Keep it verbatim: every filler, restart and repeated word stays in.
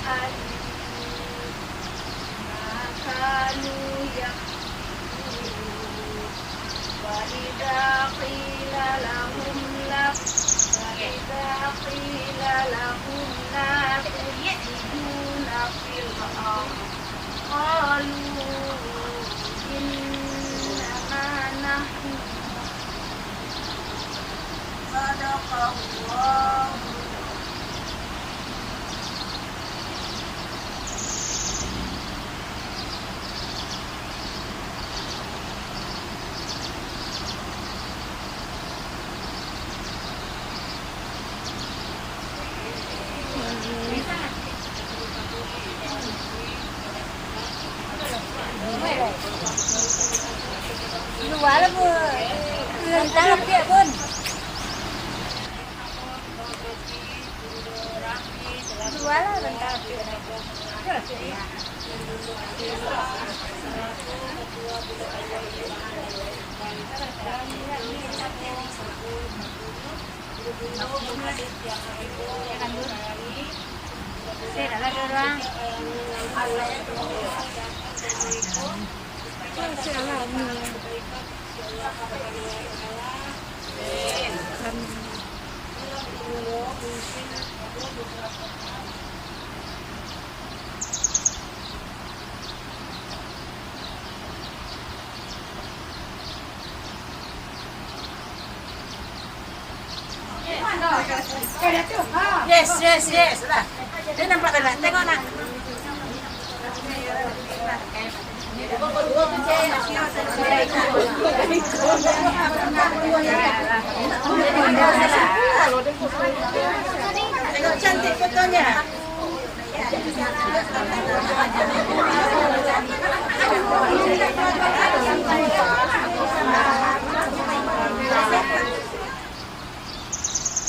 ما كانوا يكسبون. وإذا قيل لهم لا، وإذا قيل لهم لا تفسدون في الأرض قالوا إنما نحن مصلحون. صدق الله العظيم. Jual lah, Bun. Jual lah, bentar. Yes, yes, yes. Lah. Dia nampak dah. Tengok nak. Tengok cantik fotonya.